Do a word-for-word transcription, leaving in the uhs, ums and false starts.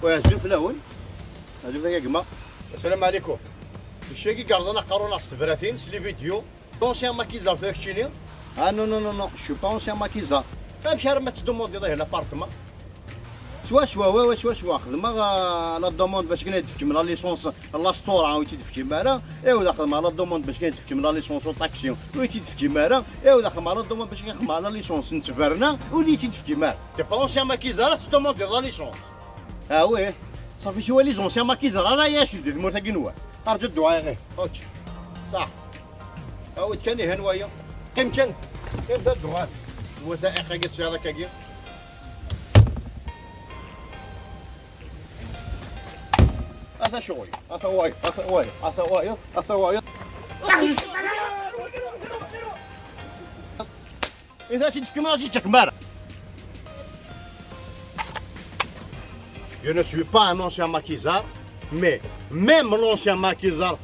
Wa, azul fell-awen. Azul fell-ak a gma. Assalamu alaikum. Kečč-agi yerẓan aqerru-nneɣ s tebratin, s les vidéos. Pas ancien maquisard, tura keččini? Ah non, non, non, non, je suis pas ancien maquisard. Amek arma tettdumundiḍ ihi l'appartement? Swaswa, wa, wa, swaswa. Xedmeɣ, ah, la demande bac akken ad d-tefkem la licence, l'astura ur tt-id-tefkim ara. Iwda xedmeɣ la demande bac akken ad d-tefkem la licence au taxi, ur tt-id-tefkim ara. Iwda xedmeɣ la demande bac akken xedmeɣ la licence n tberna, ur tt-id-tefkim ara. T'es pas ancien maquisard, tettdumundiḍ la licence. Ah oui. Ṣafi, siwa les anciens maquisards ara yacen di tmurt-agi-nwen. Arǧu dduɛa ihi. Ok. Ṣaḥ. Awi-d kan ihi waya. Qqim kan. Qqim d dduɛa. Wa taɛiq-agi tesɛiḍ akkagi. Ata ccɣel. Ata wayeḍ. Ata wayeḍ. Ata wayeḍ. Ata wayeḍ. Ita tt-id-tefkem ara tt-id-tefkem ara. Je ne suis pas un ancien maquisard, mais même l'ancien maquisard